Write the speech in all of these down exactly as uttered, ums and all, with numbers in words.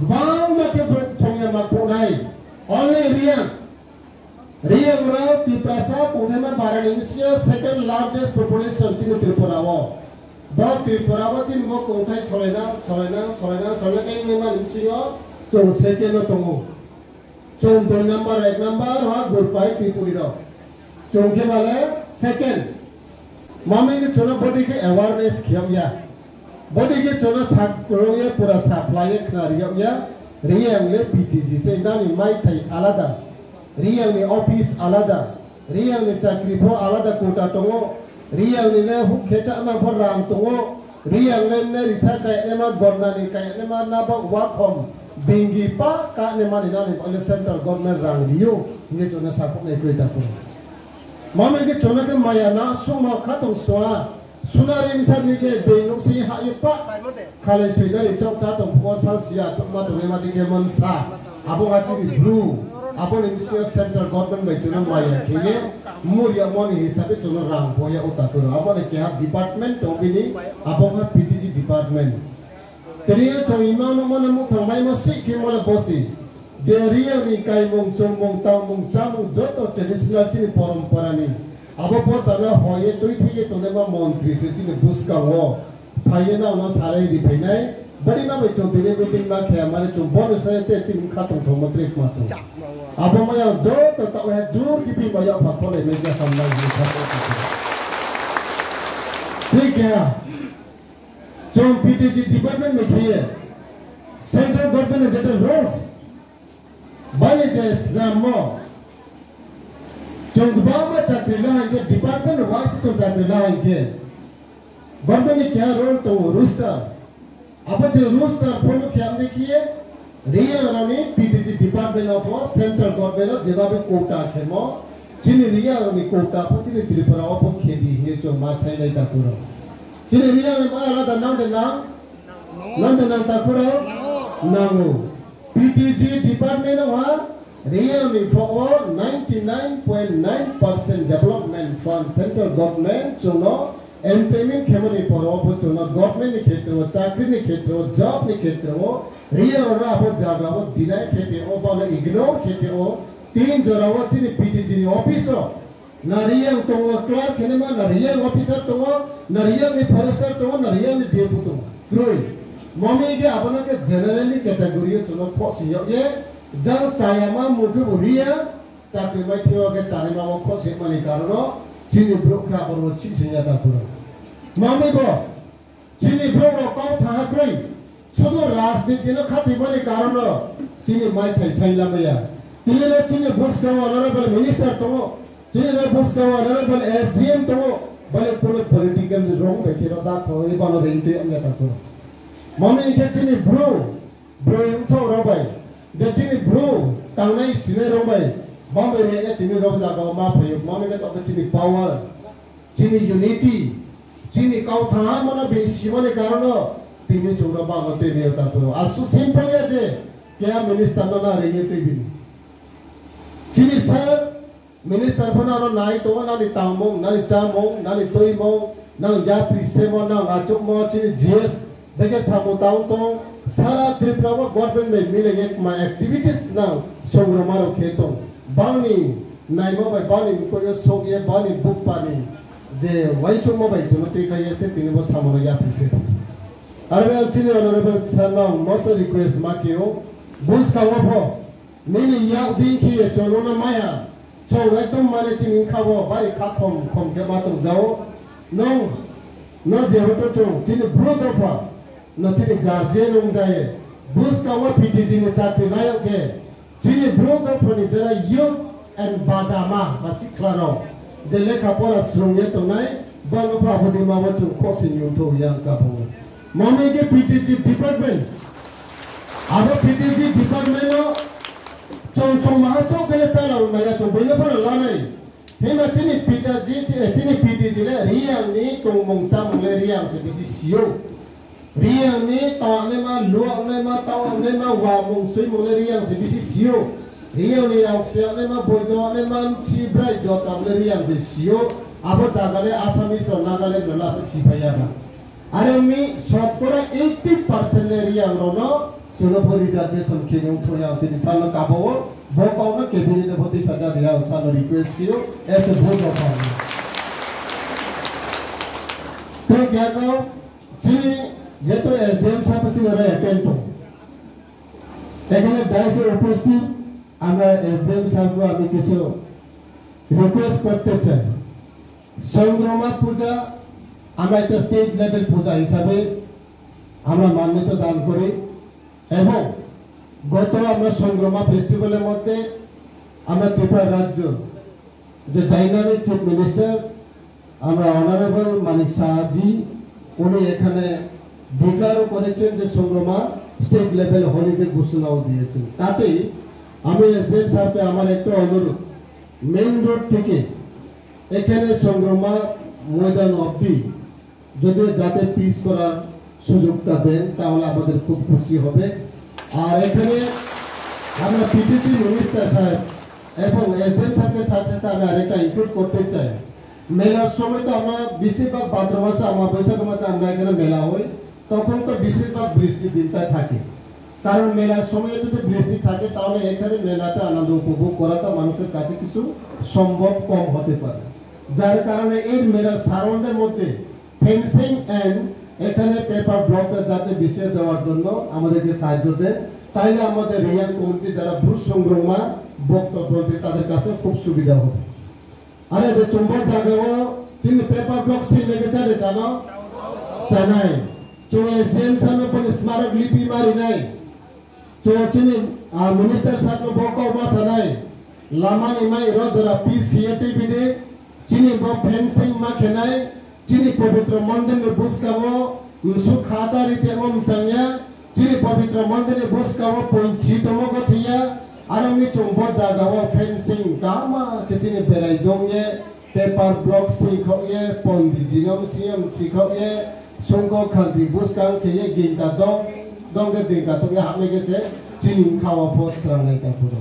Bangma khe brouh thong ya ma phuh nai. Only Reang. Reang rao Tiprasa kongthaima bara ni bsing yo second largest population chini Tripura wo. Bo Tripura wo chini bo kongthai solai na, solai na, solai na, solai na khe naima ni bsing yo chung second wo tong ou. Chung dui number, ek number ha Gurpai Tripuri rao. Chung khe ba le second. Mami khe chung no bodei khe awareness khe yag ya. Bodei khe chung no sa rung ye pura supply ye khna ri yag ya. Reang le P T G se, nani maithai alada. Reang ni office alada. Reang ni chakri pho alada quota tong ou. Reang ni le houh khe cháma pho rang tong ou. Reang le nini risa kainaima, gorna ni kainaima, nabak wakhom, bingi pa kanaima ni nani baoh le central government rang ri ou hing ye chung no sakhouh nai kroi takhu rao. Mami khe chung no khe maya na sungma khatong sua, suna rimsa ni khe being nouhsing hah ye pa. Khalai soi dari chouh chá tong phuh wo salsi ya chouhma tongnaima dei khe mansa. Abo ha chini Bru, abo ni bsing yo central government bai chung no maya khe ye, muri yagmo ni hisab e chung no rang pho yag ou takhu rao. Abo ni keha department tong bini, abo ha P T G department. Tini yo chung imang nuhmo no muhthang maimo sih khe mo le bo se. Je Reang ni kaimung, chungmung, tangmung, chámung joto traditional chini porompora ni. Abo pocha no hoi ye tuithei ye tongnaima montri se chini buskang wo phai ye nrao no salai ri phai nai. Bari ma bai chung tini meeting ma khe mani chung bo no sa ye te chini bkha tongthou montri kma tong. Abo ma yang joto taoh ha jur khe bini bai yakpha kholai mai khe hamnai hing ye sa. Thik khe ha. Chung P T G department ni khe ye central government ni jeta rules bani je snammo, chung gbangma chakri la hing khe, department wise chung chakri la hing khe, government ni keha rule tong ou, roster. Abo je roster follow khe ang dei khe ye, Reang rao ni P T G department no pho central government no jeba bai quota khemo, chini Reang rao ni quota pho chini Tripura wo pho khe di hing ye chung ma sainai takhu rao. Chini Reang ni ma alada nang de nang, nang de nang takhu rao, nang ou. P T G department no ha, Reang ni pho wo ninety nine point nine percent development fund central government chung no implement khemo ni poro wo pho chung no government ni khetre wo, chakri ni khetre wo, job ni khetre wo, Reang rao no abo zaga wo deny khe tong ou, ba no ignore khe tong ou, tin jora wo chini P T G ni office wo na Reang tong ou, clerk khe naima, na Reang officer tong ou, na Reang ni forester tong ou, na Reang ni D F O tong ou. Kroi. Mami khe abo no khe general ni category yo chung no khohsoing yag ye, jang chayama mung khebu Reang, chakri mai thing yo khe chanaima wo khohsoing ma ni karon no, chini brouh khe abo no chihsoing ya takhu rao. Mami bo, chini brouh rao kau thanng ha kroi, sudu rajniti no khathoimo ni karon no, chini maithai saing lamai ya. Tini le chini buskang wo honorable minister tong ou, chini le buskang wo honorable S D M tong ou, bale kuno political rong bai khe rao da kho ye bano reing tui ya takhu rao. Mami khe chini bru, broi mthoh rao bai, je chini bru tangnai sinai rao bai, bang bai rei ye tini rao zaga wo ma phai ou, mami khe taoh khe chini power, chini unity, chini kau thanng ha mo no bini simo ni karon no, tini chung rao bang no tini yo takhu rao. Asuh simple ya je, keha minister no na reing ye tui bini. Chini sir, minister pho nang no nai tong ou, nani tangmung, nani chámung, nani tuimung, nang yapri semo, nang achouhmo, chini G S, bekhe samung tang tong, sara Tripura wo government bai mile ye kma activities nang songroma rao khe tong. Bang ni naimo bai, bang ni mkoih yo souh ye, bang ni bukpa ni je uaingsouhmo bai chung no tuikhlai ye se tini bo samung no yapri se. Aro ang chini honorable sir no ang most request ma khe ou, buskang wo pho, nini yak dei khe ye chung no mai ha, chung ekdom mane chini bkha wo bari khakhom khom khe ma tong ja ou. Nung, no jehetu chung chini bru dopha, no chini guardian ong ja ye, buskang wo P T G ni chakri nai yag khe, chini bru dopha ni jera youth and bajama ba sikhla rao, je lekha pora srung ye tongnai, bano pha abo deima wo chung khohsoing yongthou yang ka pho. Mami khe P T G department, abo P T G department no chung chung maha chouh khe le chála rao nai ya, chung boi no pho no la nai. Himba chini P T G, chini P T G le Reang ni tongmung chámung le Reang se bisi si ou. Reang ni tangnaima, luanaima, tangnaima, wamung soimung le Reang se bisi si ou. Reang ni yaksi yagnaima, boido yagnaima, mchi brai jotabo le Reang se si ou. Abo zaga le Assamese rao, Nagaland rao le asa siphai ya ba. Are ong mi sotkora eighty percent le Reang rao no Chung no pho reservation khe ni ongthoi ya, tini sal no kabo o, bo kau no cabinet no pho tuisa ja di ya, sal no request khe ou, as a vote of thanks. Tei keha kau, chini যেহেতু S D M sir pho chini oro attend tong. এখানে dais এ উপস্থিত আমরা S D M sir কে আমি কিছু request করতে চাই। চন্দ্রমা পূজা আমরা একটা state level পূজা হিসাবে আমরা মান্যতা দান করি এবং গত আমরা চন্দ্রমা ফেস্টিভ্যালের মধ্যে আমরা ত্রিপুরা রাজ্য যে ডাইনামিক চিফ মিনিস্টার আমরা অনারেবল মানিক সাহাজি উনি এখানে ডিক্লেয়ারও করেছেন যে চন্দ্রমা স্টেট লেভেল হলিডে ঘোষণাও দিয়েছেন। তাতেই আমি এসডিএম স্যারকে আমার একটা অনুরোধ, মেইন রোড থেকে এখানে চন্দ্রমা ময়দান অবধি যদি যাতে পিচ করার সুযোগটা দেন, তাহলে আমাদের খুব খুশি হবে। আর এখানে আমরা পিটিসি মিনিস্টার সাহেব এবং এসডিএম স্যারকে সাথে সাথে আমি আরেকটা ইনক্লুড করতে চাই। মেলার সময় তো আমরা বেশিরভাগ ভাদ্র মাসে, আমাবস্যা মাসে আমরা এখানে মেলা হয়, তখন তো বেশিরভাগ বৃষ্টির দিনটাই থাকে। কারণ মেলার সময় যদি বৃষ্টি থাকে, তাহলে এখানে মেলাতে আনন্দ উপভোগ করাটা মানুষের কাছে কিছু সম্ভব কম হতে পারে। যার কারণে এই মেলার সারাউন্ডের মধ্যে ফেন্সিং অ্যান্ড এখানে পেপার ব্লকটা যাতে বিছিয়ে দেওয়ার জন্য আমাদেরকে সাহায্য দেন, তাইলে আমাদের রিয়াং কমিটি যারা ব্রু সংগ্রমা বক্তব্য দেন, তাদের কাছে খুব সুবিধা হবে। আরে যে চুম্বক জায়গাও চিনি পেপার ব্লক সিং লেগে চালে চানো? চানাই। চুং এসডিএম সানো পনি স্মারক লিপি মারি নাই। Chung chini, ah, minister sir no bo kau ma sanai, lama ni mai ro jora pis khe ye tui bidi, chini bo fencing ma khe nai, chini pobitro mondir ni buskang wo msuk kha chári temo mchang ya, chini pobitro mondir ni buskang wo poinchi tongmo gothe ya, aro mi chung bo zaga wo fencing kama khe chini berai dong ye, paper block singkhaoh ye, pondit ji no msing ye mchikhaoh ye, sungkho khanti buskang khe ye gingka dong, dong khe gingka tong ye hahmai khe se chini bkha wo pho srangnai ta phuro.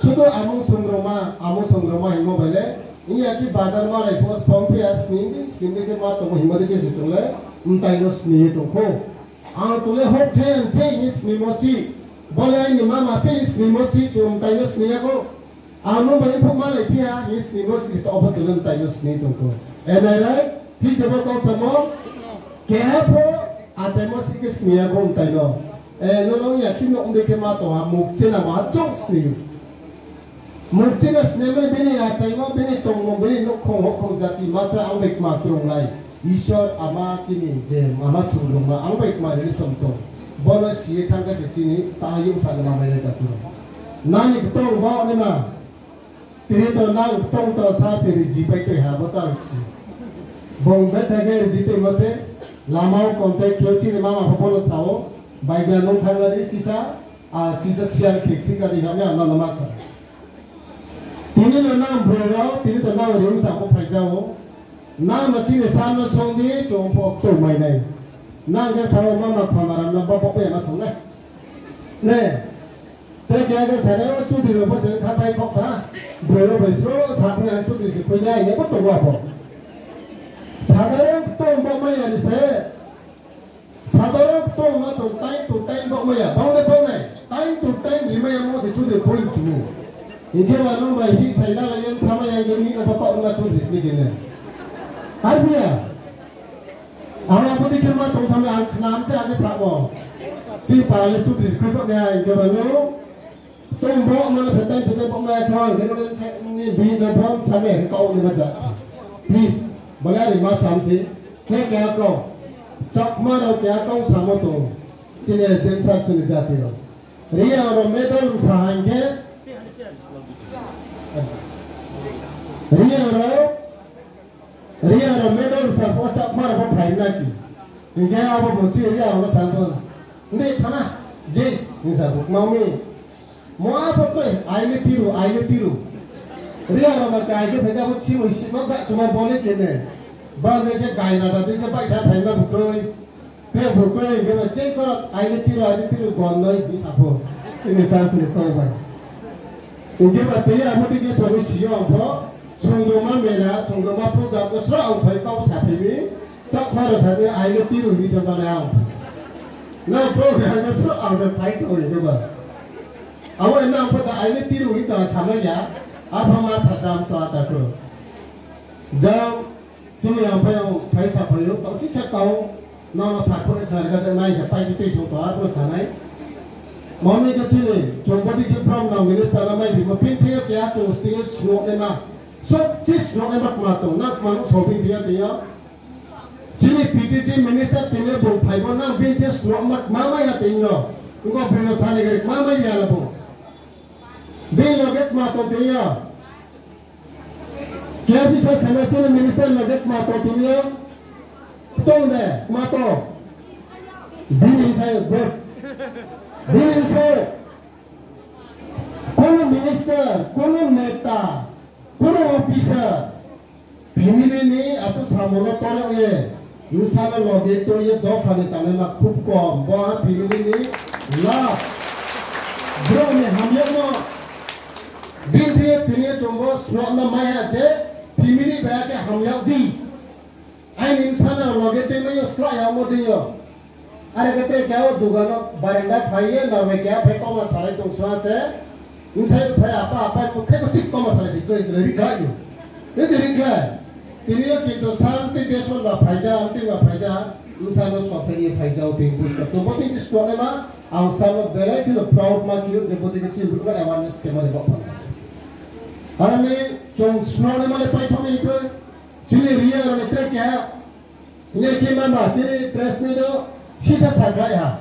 Sudu amung sungroma, amung sungroma hingmo bai le, iya khe bazar malai pho sphong phi ya sning di, sning di khe ma tongmo hingmo di khe se chung le, mtai no sning ye tong kho. Ang chung le houh khe se hing sningmo si, bo le aini mama se hing sningmo si, chung mtai no sning ya kho. Ang no bai pho malai phi ha, hing sningmo si, to obo chung le mtai no sning tong kho. Am I right? Thik de bo kau samo? Keha pho achaimo si khe sning ya kho mtai no. E, no no ya khe no ongdei khe ma tong ha, mukchina ma chong sning. Mukchina sning mani bini achaimo, bini tongmo, bini nouhkhong houhkhong jati masa ang bai kma krunglai. Isor ama chini je ama sungrungma ang bai kma relation tong. Bono si ye thang khe se chini ta yung sa nama mai lai ta krung. Nani ktong bo ni ma. Tini to nang ktong to sa se riji pai toi ha bo ta si. Bong betha khe riji toi mo se. Lama o contact khe chini mama pho bono sao. Bai ga nung thang di sisa. A sisa siar khe kri ka di ha me ano nama sa. Tini no nang broi rao, tini to nang rim sa pho phai jao. Nang no chini sa no song di, chung pho kto mai nai. Nang khe sao mama phamaram no bo pho pe ma song nai. Ne. Te kya khe sa nai o chudri rao bo se kha pai khok kha. Broi rao bai sro sa phi ang chudri se khui nai ne bo tong wa bo. Sadaro tong bo mai ya ni se. Sadaro ktong no chung time to time baohmai ya, baoh le baoh nai, time to time rimai ya mo se chudri point chumo. Hing khe ba nung bai hih sai la la yen samai ya hing khe ni no ba baoh nung a chudri sini khe ne. Ar phi ya. Ang abo dei khe ma tong tham le ang khnam se age sa mo. Chini para le chudri skroi baoh nai hing khe ba nung. Tong bo mano se time to time bo ma kho ang khe no sa ni bi no bo sa me khe kau ni ma ja. Please, bole ari ma sam si. Khe kya kau. Chakma rao kya kau samo tong. Chini S D M sir chini jati rao. Reang rao medal sa hing khe. Reang rao Reang rao medal sa pho Chakma rao pho phai na ki. Hing khe abo bo chi Reang rao sa pho. Ndi phana, je, hing sa pho. Mami, mo abo kroi, ai le tiru, ai le tiru. Reang rao ma kai khe phai na bo chi mo si ma ba chuma bo le kene. Ba le khe gai na da de khe bai sa phai na bo kroi. Khe bo kroi hing khe ba, je koro, ai le tiru, ai le tiru, gon noi, hing sa pho. Ini sa sini kau bai. Hing khe ba tei abo dei khe sabu si yo ang pho, songroma mela, songroma program ko sra ang phai kau sa phai mi, Chakma rao sa de, ai le tiru hing khe ba na ang. Nang program no sro ang se phai tong hing khe ba. Abo nang pho da aini tiru hing tong samai ya. Apha ma sa jam sa ta kro. Jam chini ang phai ang phai sa phai yo. Tau si cha kau. Nang no sa kho khna ga de nai khe pai ki tui song to ar pho sa nai. Mami khe chini chung body khe from nang minister na mai di mo pin phe ya kya chung sting sno ema. Sob chis sno ema kma tong nang kma so pin phe ya de ya. Chini P T G minister tini bung phai bo nang bini the snoh ma kma mai ya tini yo. Ngo bini sani gari kma mai ya la bung. Bini loge kma tong tini yo. Kesi sa sama chini minister loge kma tong tini yo. Tong de, kma tong. Bini sa yo, good. Bini sa yo. Kono minister, kono neta, kono officer, family ni asu samo no torok ye, bsa no loge tui ye dopha ni tangnaima khub kom, bo ha family ni love. Brouh ni hamyagmo, bini thing ye tini ye chung bo snoh no mai ha je, family bai khe hamyag di. Aini bsa no loge tui mai yo slah ya mo dei yo. Are khe tre khe o dugan no barenda phai ye nang bai khe phai koma salai tong sua se. Bsa phai apa apa ko khe ko sik koma salai di tre tre ri khlai yo. Ri di ri khlai. Tini yo kintu santi deson ba phai ja, amti ba phai ja. Bsa no sua phai ye phai ja o tini buska. Chung bo tini snoh le ma, ang sa no belai kheno proud ma khe yo je bo tini chini brouh no awareness khe ma ni bo phai. Are ni chung snoh le ma le pai thong ni khe. Chini Reang rao ni tre keha, hing ye khe mama chini press meet o sisa sakhlai ha.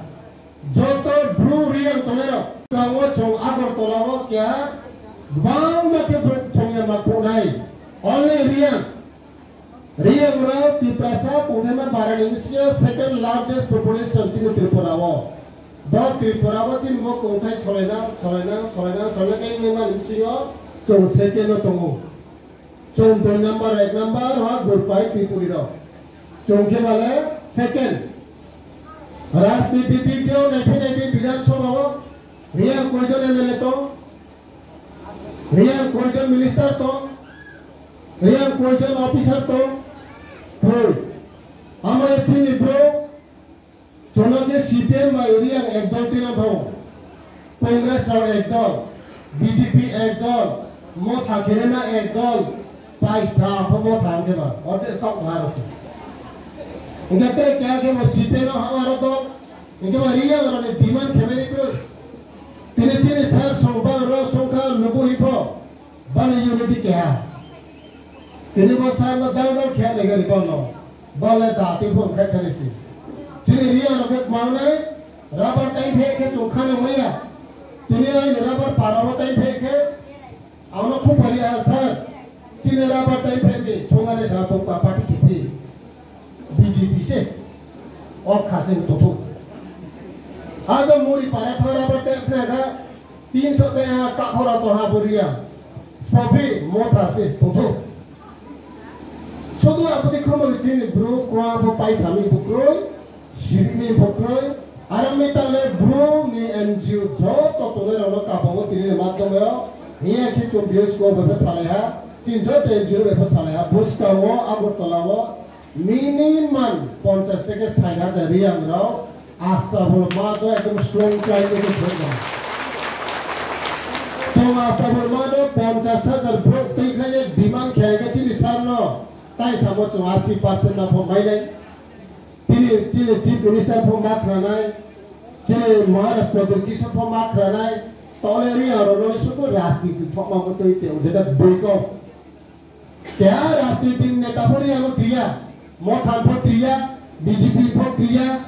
Joto Bru Reang tongnai rao, skang wo chung Agartala wo keha gbangma khe Bru thong ya ma khouhnai. Only Reang. Reang rao Tiprasa tongthaima bara ni bsing yo second largest population chini Tripura wo. Bo Tripura wo chini bo kongthai solai nang, solai nang, solai nang, solai nang khe nima ni bsing yo chung second no tong ou. Chung dui number, ek number, ha Gurpai Tripuri rao. Chung khe bale second. Rajniti dik dio naiphi naiphi Bidhan Sabha o Reang koijon M L A tong, Reang koijon minister tong, Reang koijon officer tong, kroi. Amo ye chini brouh, Chung no khe C P M bai Reang ek dol tuinang thou. Congress rao ek dol, B J P ek dol, Motha khe le na ek dol, pai sa pho Motha hing khe ba, orde kaoh ha rao se. Hing khe tei keha khe bo C P M no ha aro dol, hing khe ba Reang rao ni demand khe mai ni kroi. Tini chini sir song bang rao song kha lugu hing pho. Bani unity keha. Tini bo sir no dal dal khe nai gari bo no. Bo le da tui phung khe thani si. Chini Reang rao khe kmang nai, rubber time phe khe chung khana mai ya. Tini aini rubber para wo time phe khe, ang no khupari ha sir. Chini rubber time phe ni, songare sa bung pa party khe phi. B J P se. O kha se tongthou. Ajo muri para thara bo te phre ga, tinso te ha kakhora to ha bo Reang. Sophi Motha se tongthou. Sudu abo dei khoma chini bru kruang bo paisa mi bo kroi, siri mi bo kroi. Aro mi ta le bru ni N G O joto tongnai rao no kaba wo tini ni ma tongmai o. Hiya khe chung B S ko bai pho salai ha, chini joto N G O bai pho salai ha. Buskang wo Agartala wo Minimum ponchas theke sait hajar Reang rao Astabol ma do ekdom strong time ni khe. Chung Astabol ma do ponchas hajar brouh tui khlai ye demand khe khe chini sir no tai samo chung asi percent na pho mai nai. Tini chini Chief Minister pho ma khna nai, chini Maharaj Pradyot Kishore pho ma khna nai, tole Reang rao no le suku rajniti thokma bo tui te jeta boi kau. Keha rajniti neta pho Reang wo kri ya, Motha pho kri ya, B J P pho kri ya.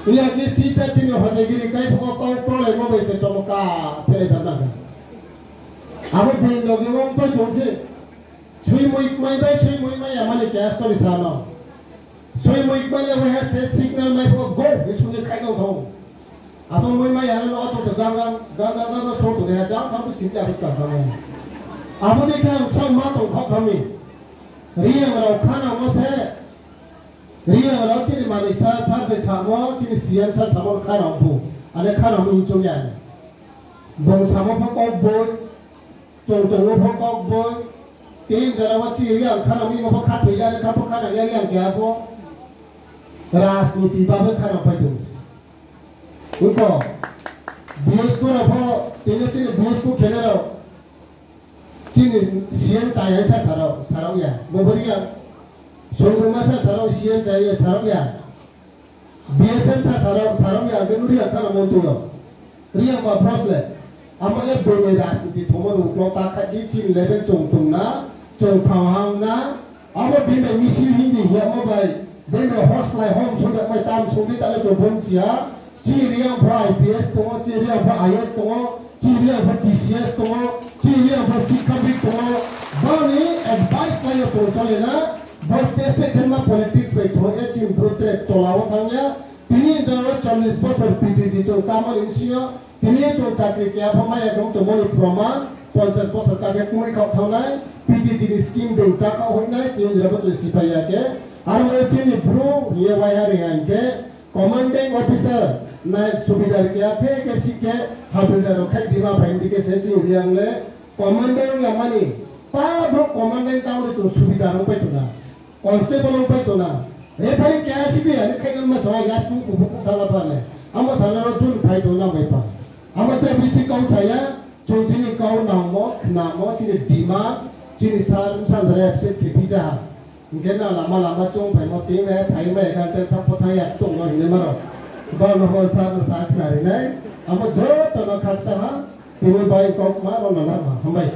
Iya khe sisa chini hojagiri kai pho kau tolai mo bai se chomo ka phelai thanng na kha. Abo bini loge wo pai tong se. Sui mui mai bai sui mui mai ya mani keha story sa no. Sui mui mai le waiha se signal mai pho go ni sung ye khai no thong. Abo mui mai ya no auto se gang gang, gang gang, gang gang, song tong ya, jang thang sing ya, bus ka thang ya. Abo ni khe ang sa ma tong khok thang mi. Reang rao khana mo se. Reang rao chini mani sa, sa bai samo, chini C M sa samo khana phu. Ane khana mo inchung ya. Bung samo pho kok boi. Chung tong wo pho kok boi. Tin jora wo chini Reang khana mi mo pho khathoi ya, ane kha pho khana ya, Reang keha pho. Rajniti babe khana pai tong se. Ongkho, B S K rao pho, tini chini B S K khenai rao, chini C M chaya sa sarao, sarao ya. Bo bo Reang. Songrungma sa sarao, C M chaya sarao ya. B S M sa sarao, sarao ya, khe Reang khana montri yo. Reang ba bros le. Amo le bini rajniti thongmo ni uklau ta khaih di chini level chung tong na, chung thang hang na, abo bini misil hing di hiyamo bai, bini hoslai hom sung ya bai tam sung di ta le chung bon chia, chini Reang pho I P S tong ou, chini Reang pho I A S tong ou, chini Reang pho T C S tong ou, chini Reang pho sikhabik tong ou, bani advice lai ye chung chole na, bo state state khe ma politics bai thong ye chini bru tre tola wo thanng ya, tini jora chollish bosor P T G chung kamo ni bsing yo, tini chung chakri keha pho mai ya khe tongmo ni proman, ponchas bosor ka khe kmui khaoh thanng nai, P T G ni scheme dei chakhaoh hoih nai, tini jora bo chung siphai ya khe, aro le chini bru hing ye waiha ri ha hing khe, commanding officer, nai subidar keha phe khe si khe, habildar rao khaih di ma phai di khe se chini Reang le, commanding ya mani, pa brouh commanding tang le chung subidar ongpai tong na. Constable ongpai tong na. Referee keha si di, ani khaih nang ma sa, ya school kubu kubu thanng la tha le. Amo sana rao jun phai tong na bai pa. Amo tre bisi kau sa ya, chung chini kau nangmo, khnamo, chini demand, chini sir, bsa bsa represent khe phi ja ha. Hing khe na lama lama chung phaimo, tini phai mai kan tre thang pho thanng ya tong no hing ye ma rao. Ba no bo sir no sa khnari nai. Amo joto no khaksa ha, tini bai kau ma rao no na ma. Hambai.